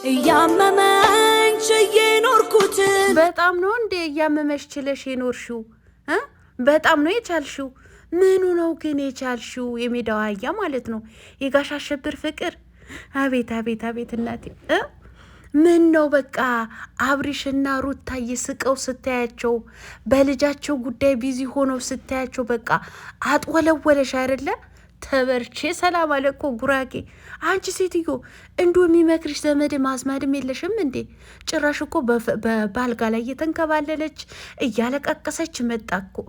እያመመኝ ችዬ ኖርኩት። በጣም ነው እንዴ እያመመሽ ችለሽ የኖርሽው? በጣም ነው የቻልሽው? ምኑ ነው ግን የቻልሽው? የሜዳው አህያ ማለት ነው፣ የጋሽ አሸብር ፍቅር። አቤት አቤት አቤት እናቴ፣ ምን ነው በቃ አብሪሽና ሩታ እየስቀው ስታያቸው፣ በልጃቸው ጉዳይ busy ሆነው ስታያቸው በቃ አጥወለወለሽ አይደለ? ተበርቼ ሰላም አለ እኮ ጉራጌ። አንቺ ሴትዮ እንዱ የሚመክርሽ ዘመድ ማዝማድም የለሽም እንዴ? ጭራሽ እኮ በባልጋ ላይ እየተንከባለለች እያለቃቀሰች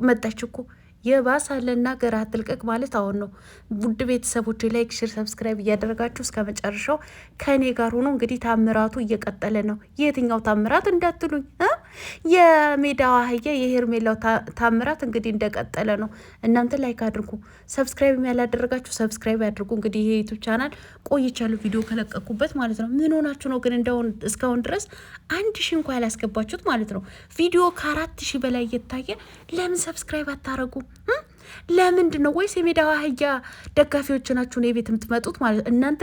መጣች እኮ። የባስ አለና ገራ አትልቀቅ ማለት አሁን ነው። ውድ ቤተሰቦች like፣ share፣ subscribe እያደረጋችሁ እስከ መጨረሻው ከእኔ ጋር ሆኖ እንግዲህ ታምራቱ እየቀጠለ ነው። የትኛው ታምራት እንዳትሉኝ፣ የሜዳዋ አህያ የሄርሜላው ታምራት እንግዲህ እንደቀጠለ ነው። እናንተ like አድርጉ፣ subscribe ያላደረጋችሁ subscribe ያድርጉ። እንግዲህ ይሄ YouTube channel ቆይቻለሁ ቪዲዮ ከለቀኩበት ማለት ነው። ምን ሆናችሁ ነው ግን እንደውን እስካሁን ድረስ 1000 እንኳ ያላስገባችሁት ማለት ነው? ቪዲዮ ከ4000 በላይ እየታየ ለምን subscribe አታረጉ? ለምንድን ነው? ወይስ የሜዳዋ አህያ ደጋፊዎች ናችሁ ነው የቤት የምትመጡት ማለት? እናንተ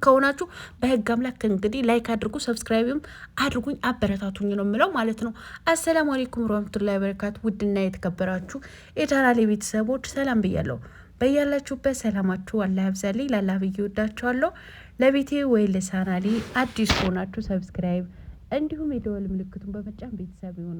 ከሆናችሁ በህግ አምላክ እንግዲህ like አድርጉ፣ subscribe ም አድርጉኝ፣ አበረታቱኝ ነው የምለው ማለት ነው። السلام عليكم ورحمة الله وبركاته። ውድና የተከበራችሁ የቻናሌ ቤተሰቦች ሰላም ብያለሁ። በያላችሁበት ሰላማችሁ አላህ ያብዛልኝ። ላላ ብዬ ወዳችኋለሁ። ለቤቴ ወይ ለቻናሌ አዲስ ሆናችሁ subscribe እንዲሁም የደወል ምልክቱን በመጫን ቤተሰብ ይሁኑ።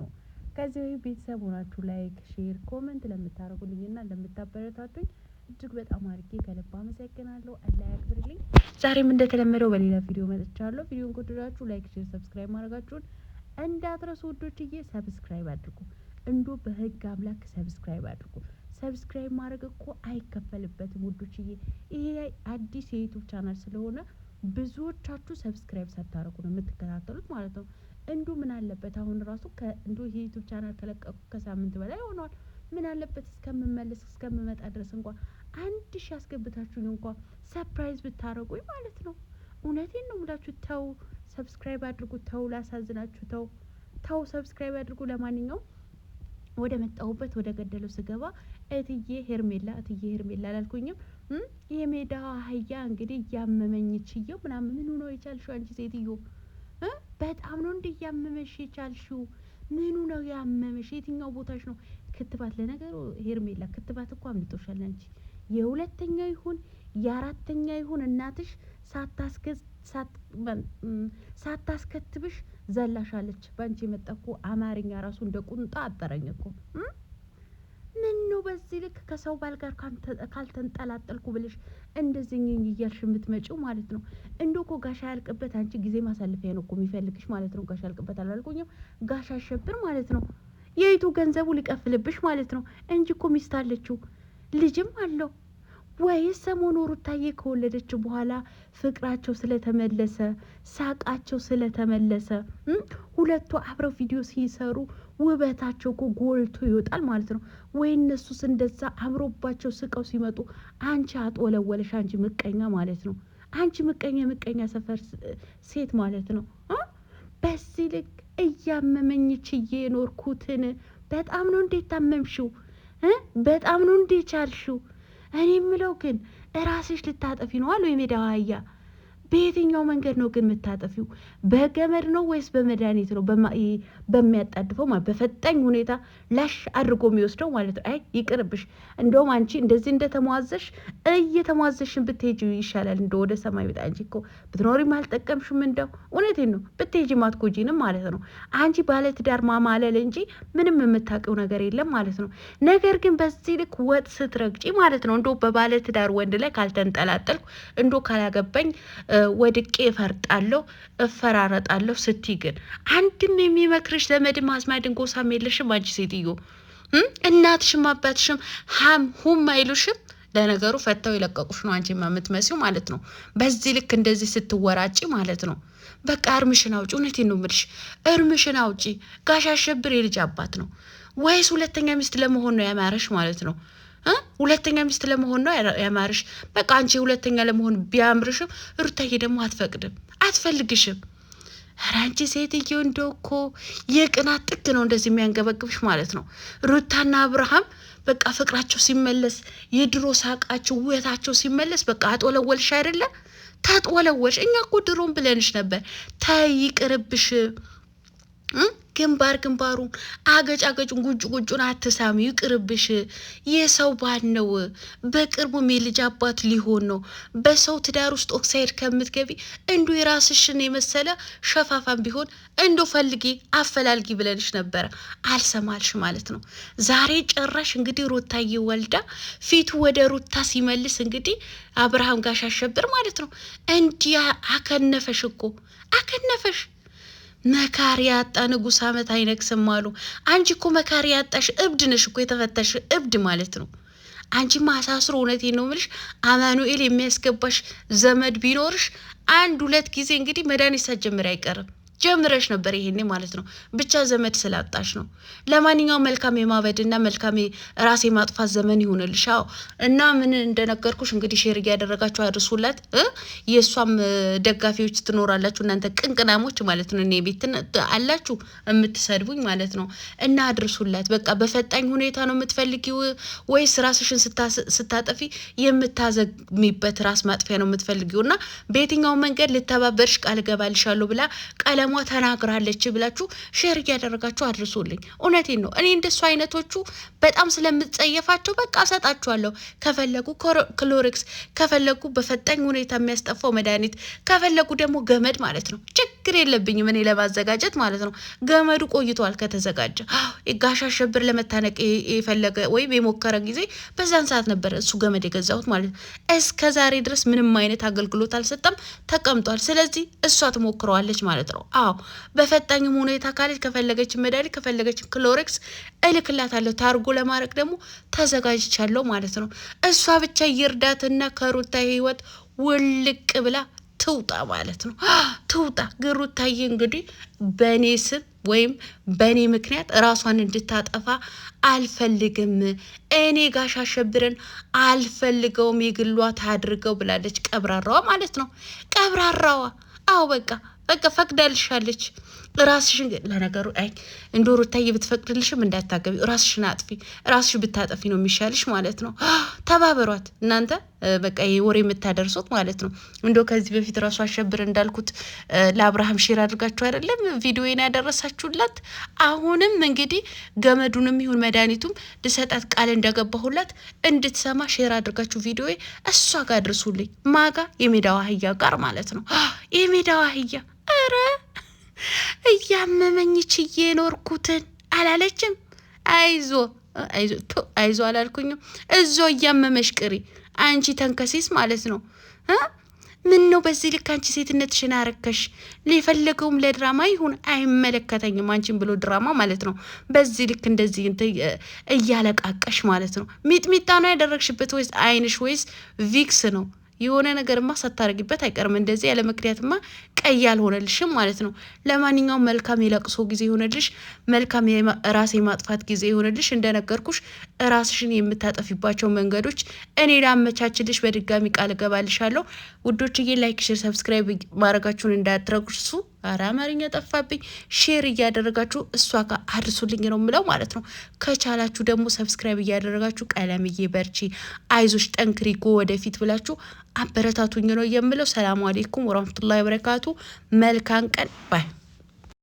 ከዚህ በፊት ቤተሰብ ሆናችሁ like፣ share፣ comment ለምታደርጉልኝና ለምታበረታቱኝ እጅግ በጣም አድርጌ ከልብ አመሰግናለሁ። አላህ ያክብርልኝ። ዛሬም እንደተለመደው በሌላ ቪዲዮ መጥቻለሁ። ቪዲዮን ከወደዳችሁ like፣ share፣ subscribe ማድረጋችሁን እንዳትረሱ ውዶችዬ። subscribe አድርጉ፣ እንዶ በህግ አምላክ subscribe አድርጉ። subscribe ማድረግ እኮ አይከፈልበትም ውዶችዬ። ይሄ አዲስ የ YouTube channel ስለሆነ ብዙዎቻችሁ subscribe ሳታደርጉ ነው የምትከታተሉት ማለት ነው። እንዱ ምን አለበት አሁን ራሱ እንዱ ይሄ YouTube channel ከለቀቁ ከሳምንት በላይ ሆኗል። ምን አለበት እስከምመለስ እስከምመጣ ድረስ እንኳ 1000 አስገብታችሁኝ እንኳ surprise ብታረጉኝ ማለት ነው። እውነቴን ነው የምላችሁ። ተው subscribe አድርጉ። ተው ላሳዝናችሁ። ተው ተው subscribe አድርጉ። ለማንኛውም ወደ መጣሁበት ወደ ገደለው ስገባ እትዬ ሄርሜላ፣ እትዬ ሄርሜላ አላልኩኝም። የሜዳ አህያ እንግዲህ እያመመኝ ችየው ምናምን። ምኑ ነው የቻልሽው አንቺ ሴትዮ? በጣም ነው እንደ እያመመሽ የቻልሽው? ምኑ ነው ያመመሽ? የትኛው ቦታሽ ነው? ክትባት ለነገሩ ሄርሜላ ክትባት እኮ አምልጦሻል አንቺ። የሁለተኛው ይሁን የአራተኛ ይሁን እናትሽ ሳታስከትብሽ ዘላሻለች። በአንቺ የመጣ እኮ አማርኛ ራሱ እንደ ቁንጣ አጠረኝ እኮ። ምን ነው በዚህ ልክ ከሰው ባል ጋር ካልተንጠላጠልኩ ብለሽ እንደዚህ እያልሽ የምትመጪው ማለት ነው? እንዶ እኮ ጋሻ ያልቅበት አንቺ ጊዜ ማሳለፊያ ነው እኮ የሚፈልግሽ ማለት ነው። ጋሻ ያልቅበት አላልኩኝም፣ ጋሻ አሸብር ማለት ነው። የይቱ ገንዘቡ ሊቀፍልብሽ ማለት ነው እንጂ እኮ ሚስት አለችው ልጅም አለው። ወይስ ሰሞኑ ሩታዬ ከወለደች በኋላ ፍቅራቸው ስለተመለሰ፣ ሳቃቸው ስለተመለሰ፣ ሁለቱ አብረው ቪዲዮ ሲሰሩ ውበታቸው እኮ ጎልቶ ይወጣል ማለት ነው። ወይ እነሱስ እንደዛ አምሮባቸው ስቀው ሲመጡ አንቺ አጥወለወለሽ፣ አንቺ ምቀኛ ማለት ነው። አንቺ ምቀኛ፣ ምቀኛ ሰፈር ሴት ማለት ነው። በዚህ ልክ እያመመኝ ችዬ የኖርኩትን በጣም ነው እንዴት ታመምሽው? በጣም ነው እንዴ ቻልሽው? እኔ የምለው ግን እራስሽ ልታጠፊ ነው አሉ የሜዳው አህያ። በየትኛው መንገድ ነው ግን የምታጠፊው? በገመድ ነው ወይስ በመድኃኒት ነው? በሚያጣድፈው ማለት በፈጣኝ ሁኔታ ላሽ አድርጎ የሚወስደው ማለት ነው። አይ ይቅርብሽ። እንደውም አንቺ እንደዚህ እንደተሟዘሽ እየተሟዘሽን ብትሄጂ ይሻላል። እንደ ወደ ሰማይ ቤት አንቺ እኮ ብትኖሪም አልጠቀምሽም። እንደው እውነቴን ነው ብትሄጂ ማትጎጂንም ማለት ነው። አንቺ ባለትዳር ማማለል እንጂ ምንም የምታውቂው ነገር የለም ማለት ነው። ነገር ግን በዚህ ልክ ወጥ ስትረግጪ ማለት ነው እንዶ በባለትዳር ወንድ ላይ ካልተንጠላጠልኩ እንዶ ካላገባኝ ወድቄ እፈርጣለሁ እፈራረጣለሁ ስትይ ግን አንድም የሚመክርሽ ዘመድም አዝማድን ጎሳም የለሽም አንቺ ሴትዮ። እናትሽም አባትሽም ሀም ሁም አይሉሽም። ለነገሩ ፈተው የለቀቁሽ ነው አንቺ የምትመሲው ማለት ነው። በዚህ ልክ እንደዚህ ስትወራጪ ማለት ነው። በቃ እርምሽን አውጪ። እውነቴን ነው የምልሽ፣ እርምሽን አውጪ። ጋሽ አሸብር የልጅ አባት ነው ወይስ ሁለተኛ ሚስት ለመሆን ነው ያማረሽ ማለት ነው? ሁለተኛ ሚስት ለመሆን ነው ያማርሽ። በቃ አንቺ ሁለተኛ ለመሆን ቢያምርሽም ሩታዬ ደግሞ አትፈቅድም፣ አትፈልግሽም። ኧረ አንቺ ሴትዮ እንደው እኮ የቅናት ጥግ ነው እንደዚህ የሚያንገበግብሽ ማለት ነው። ሩታና አብርሃም በቃ ፍቅራቸው ሲመለስ፣ የድሮ ሳቃቸው ውበታቸው ሲመለስ በቃ አጦለወልሽ አይደለ? ተጥወለወልሽ። እኛ እኮ ድሮም ብለንሽ ነበር፣ ተይ ይቅርብሽ። ግንባር ግንባሩን፣ አገጭ አገጩን፣ ጉንጭ ጉንጩን አትሳሚ፣ ይቅርብሽ። የሰው ባል ነው፣ በቅርቡም የልጅ አባት ሊሆን ነው። በሰው ትዳር ውስጥ ኦክሳይድ ከምትገቢ እንዱ የራስሽን የመሰለ ሸፋፋን ቢሆን እንዶ ፈልጊ አፈላልጊ ብለንሽ ነበረ። አልሰማልሽ ማለት ነው። ዛሬ ጭራሽ እንግዲህ ሩታዬ ወልዳ ፊቱ ወደ ሩታ ሲመልስ እንግዲህ አብርሃም ጋሽ አሸብር ማለት ነው እንዲህ አከነፈሽ እኮ፣ አከነፈሽ። መካሪ ያጣ ንጉሥ ዓመት አይነግስም አሉ። አንቺ እኮ መካሪ ያጣሽ እብድ ነሽ እኮ፣ የተፈታሽ እብድ ማለት ነው። አንቺማ አሳስሮ፣ እውነቴን ነው የምልሽ፣ አማኑኤል የሚያስገባሽ ዘመድ ቢኖርሽ አንድ ሁለት ጊዜ እንግዲህ መድኃኒት ሳትጀምሪ አይቀርም። ጀምረሽ ነበር ይሄኔ ማለት ነው። ብቻ ዘመድ ስላጣሽ ነው። ለማንኛውም መልካም የማበድና መልካም ራስ የማጥፋት ዘመን ይሁንልሽ። አዎ፣ እና ምን እንደነገርኩሽ እንግዲህ share እያደረጋችሁ አድርሱላት። የእሷም ደጋፊዎች ትኖራላችሁ እናንተ ቅንቅናሞች ማለት ነው። እኔ ቤት አላችሁ የምትሰድቡኝ ማለት ነው። እና አድርሱላት። በቃ በፈጣኝ ሁኔታ ነው የምትፈልጊው ወይስ ራስሽን ስታጠፊ የምታዘግሚበት ራስ ማጥፊያ ነው የምትፈልጊው? እና በየትኛው መንገድ ልተባበርሽ ቃል እገባልሻለሁ ብላ ቀለሟ ተናግራለች ብላችሁ share እያደረጋችሁ አድርሱልኝ። እውነቴን ነው። እኔ እንደሱ አይነቶቹ በጣም ስለምጸየፋቸው በቃ እሰጣችኋለሁ። ከፈለጉ ክሎሪክስ፣ ከፈለጉ በፈጣኝ ሁኔታ የሚያስጠፋው መድኃኒት፣ ከፈለጉ ደግሞ ገመድ ማለት ነው። ችግር የለብኝም እኔ ለማዘጋጀት ማለት ነው። ገመዱ ቆይቷል ከተዘጋጀ። ጋሽ አሸብር ለመታነቅ የፈለገ ወይም የሞከረ ጊዜ በዛን ሰዓት ነበር እሱ ገመድ የገዛሁት ማለት ነው። እስከ ዛሬ ድረስ ምንም አይነት አገልግሎት አልሰጠም፣ ተቀምጧል። ስለዚህ እሷ ትሞክረዋለች ማለት ነው። አዎ፣ በፈጣኝም ሁኔታ ካለች ከፈለገች መድኃኒት ከፈለገች ክሎሪክስ እልክላታለሁ። ታርጎ ለማድረግ ደግሞ ተዘጋጅቻለሁ ማለት ነው። እሷ ብቻ ይርዳትና ከሩታ ህይወት ውልቅ ብላ ትውጣ ማለት ነው። ትውጣ። ግን ሩታዬ እንግዲህ በእኔ ስም ወይም በእኔ ምክንያት ራሷን እንድታጠፋ አልፈልግም። እኔ ጋሽ አሸብርን አልፈልገውም፣ የግሏ ታድርገው ብላለች። ቀብራራዋ ማለት ነው። ቀብራራዋ። አዎ፣ በቃ ፈቅዳልሻለች። ራስሽን ለነገሩ አይ እንደ ሩታዬ ብትፈቅድልሽም እንዳታገቢ፣ ራስሽን አጥፊ። ራስሽ ብታጠፊ ነው የሚሻልሽ ማለት ነው። ተባበሯት እናንተ፣ በቃ ይሄ ወሬ የምታደርሱት ማለት ነው። እንዶ ከዚህ በፊት ራሱ አሸብር እንዳልኩት ለአብርሃም share አድርጋችሁ አይደለም ቪዲዮን ያደረሳችሁላት? አሁንም እንግዲህ ገመዱንም ይሁን መድኃኒቱም ልሰጣት ቃል እንደገባሁላት እንድትሰማ share አድርጋችሁ ቪዲዮ እሷ ጋር አድርሱልኝ። ማጋ የሜዳዋ አህያ ጋር ማለት ነው። የሜዳዋ አህያ፣ ኧረ እያመመኝ ችዬ የኖርኩትን አላለችም። አይዞ አይዞ አይዞ አላልኩኝም። እዞ እያመመሽ ቅሪ አንቺ ተንከሲስ ማለት ነው። ምን ነው በዚህ ልክ አንቺ ሴትነትሽን አረከሽ? የፈለገውም ለድራማ ይሁን አይመለከተኝም፣ አንቺን ብሎ ድራማ ማለት ነው። በዚህ ልክ እንደዚህ እያለቃቀሽ ማለት ነው። ሚጥሚጣ ነው ያደረግሽበት ወይስ አይንሽ ወይስ ቪክስ ነው? የሆነ ነገርማ ሳታረጊበት አይቀርም። እንደዚህ ያለ ምክንያትማ ቀይ አልሆነልሽም ማለት ነው። ለማንኛውም መልካም የለቅሶ ጊዜ ይሆንልሽ፣ መልካም ራስ የማጥፋት ጊዜ ይሆንልሽ። እንደነገርኩሽ ራስሽን የምታጠፊባቸው መንገዶች እኔ ላመቻችልሽ በድጋሚ ቃል እገባልሻለሁ። ውዶችዬ like፣ share፣ subscribe ማድረጋችሁን እንዳትረሱ። ኧረ አማርኛ ጠፋብኝ። Share እያደረጋችሁ እሷ ጋር አድርሱልኝ ነው የምለው ማለት ነው። ከቻላችሁ ደግሞ subscribe እያደረጋችሁ ቀለምዬ በርቺ፣ አይዞሽ፣ ጠንክሪ፣ go ወደፊት ብላችሁ አበረታቱኝ ነው የምለው። ሰላሙ አሌይኩም ወረህመቱላሂ ወበረካቱ። መልካም ቀን bye።